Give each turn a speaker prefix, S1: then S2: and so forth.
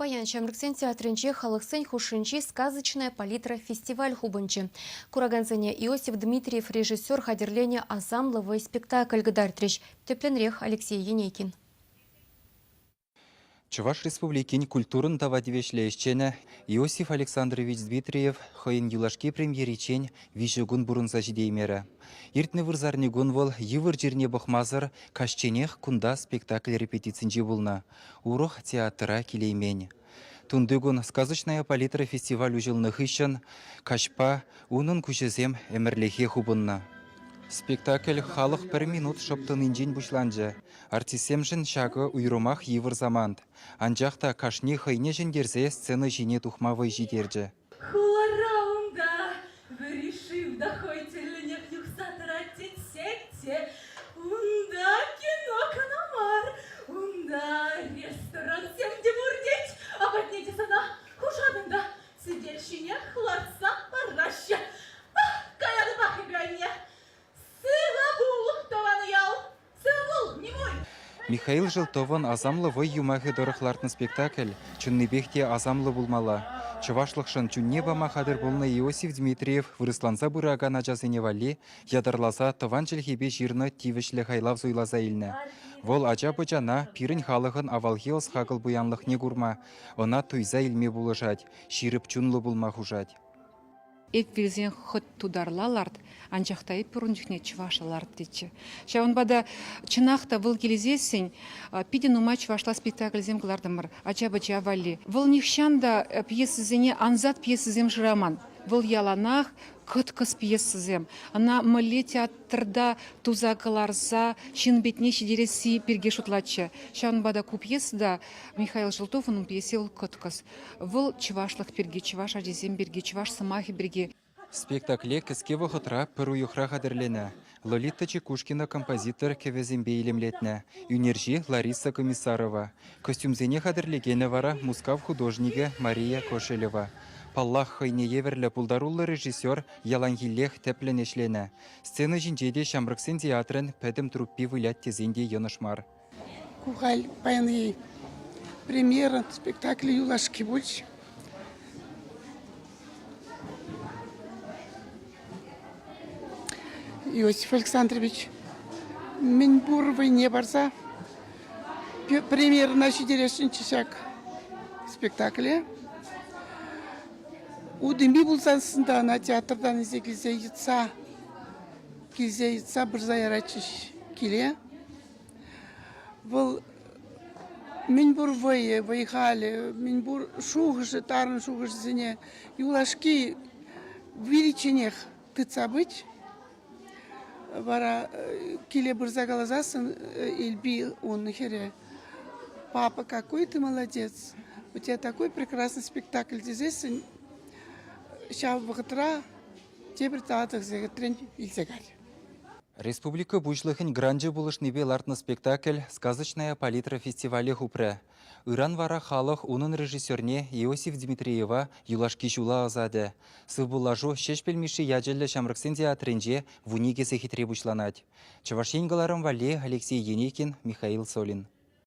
S1: Паян Ҫамрӑксен театрӗнче халӑхсен хушшинчи «Сказочная палитра» фестиваль хупӑнчӗ. Куракансене Иосиф Дмитриев режиссер хатӗрленӗ «Асамлӑ вӑй» спектакль кӑтартрӗҫ. Тӗплӗнрех Алексей Енейкин.
S2: Чӑваш Республикин культурӑн тава тивӗҫлӗ ӗҫченӗ Иосиф Александрович Дмитриев хӑйӗн юлашки премьериччен виҫӗ кун пурӑнса ҫитеймерӗ. Иртнӗ вырсарникун вӑл йывӑр чирне пӑхмасӑр каҫченех кунта спектакль репетицинче пулнӑ. Урӑх театра килеймен. Тунтикун «Сказочная палитра» фестиваль уҫӑлнӑ хыҫҫӑн каҫпа унӑн куҫӗсем ӗмӗрлӗхе хупӑннӑ. Спектакль халӑх пӗр минут шӑп тӑнинчен пуҫланчӗ. Артистсемшӗн ҫакӑ уйрӑмах йывӑр самант. Анчах та кашни хӑйне ҫӗнтерсе сцена ҫине тухма вӑй ҫитерчӗ.
S3: Хулара унта вӗри шыв та хӑй тӗллӗнех юхса тӑрать тетсен те, унта кино кӑна мар, унта ресторансем те пур тет. Апатне те сана хушатӑн та сӗтел ҫине лартса параҫҫӗ. Ах, каятӑпах эпӗ анне. Сывӑ пул, тӑван ял!
S2: Михаил Желтовӑн «Асамлӑ вӑй» юмахӗ тӑрӑх лартнӑ спектакль чӑннипех те асамлӑ пулмалла. Чӑвашлӑхшӑн чунне пама хатӗр пулнӑ Иосиф Дмитриев вырӑсланса пыракан ачасене валли ятарласа тӑван чӗлхепе ҫырнӑ тивӗҫлӗ хайлав суйласа илнӗ. Вӑл ача-пӑчана пирӗн халӑхӑн авалхи ӑс-хакӑл пуянлӑхне курма, ӑна туйса илме пулӑшать, ҫирӗп чунлӑ пулма хушать.
S4: Эп вилсен хӑть тутарла ларт, анчах та эп ун чухне чӑвашла ларт тетчӗ. Ҫавӑнпа та чӑнах та вӑл килсессӗн питӗ нумай чӑвашла спектакльсем кӑлартӑмӑр ача-пӑча валли. Вӑл нихҫан та пьесӑсене ансат пьесӑсем шыраман. Вӑл яланах кӑткӑс пьесӑсем. Ӑна мӗнле театрта туса кӑларса ҫын патне ҫитересси пирки шутлатчӗ. Ҫавӑнпа та ку пьеса та Михаил Желтовӑн пьеси вӑл кӑткӑс. Вӑл чӑвашлӑх пирки, чӑваш ачисем пирки, чӑваш сӑмахӗ пирки.
S2: Спектакле кӗске вӑхӑтра пӗр уйӑхра хатӗрленӗ. Лолита Чекушкина композитор кӗвӗсемпе илемлетнӗ, ӳнерҫи Лариса Комиссарова. Костюмсене хатӗрлекенӗ вара Мускав художникӗ Мария Кошелева. Паллах, хӑйне евӗрлӗ пултаруллӑ режиссер яланхиллех тӗплӗн ӗҫленӗ. Сцена ҫинче те Ҫамрӑксен театрӗн пӗтӗм труппи вылять тесен те йӑнӑш мар.
S5: Ку халь паянхи премьера спектаклӗ юлашки пулчӗ. Иосиф Александрович мӗнпур вӑйне парса премьерӑна ҫитересшӗнччӗ ҫак спектакле. Утӑмпи пулсассӑн та ӑна театртан илсе килсе йӑтса килсе йӑтса пырса яратчӗҫ киле. Вӑл мӗнпур вӑйӗ, вӑй-халӗ, мӗнпур шухӑшӗ, тарӑн шухӑшӗсене юлашки виличченех тытса пычӗ. Вара киле пырса каласассӑн Эльби ун хӗрӗ «Папа, какой ты молодец! У тебя такой прекрасный спектакль» тесессӗн ҫав вӑхӑтра тепӗр татӑк сехетрен илсе кайрӗ.
S2: Республика Пуҫлӑхӗн гранчӗ пулӑшнипе лартнӑ спектакль «Сказочная палитра» фестивале хупрӗ. Ыран вара халӑх унӑн режиссерне Иосиф Дмитриева юлашки ҫула ӑсатӗ. Сывпуллашу Ҫеҫпӗл Мишши ячӗллӗ Ҫамрӑксен театрӗнче 12 сехетре пуҫланать. Чӑваш Ен кӑларӑм валли Алексей Еникин, Михаил Солин.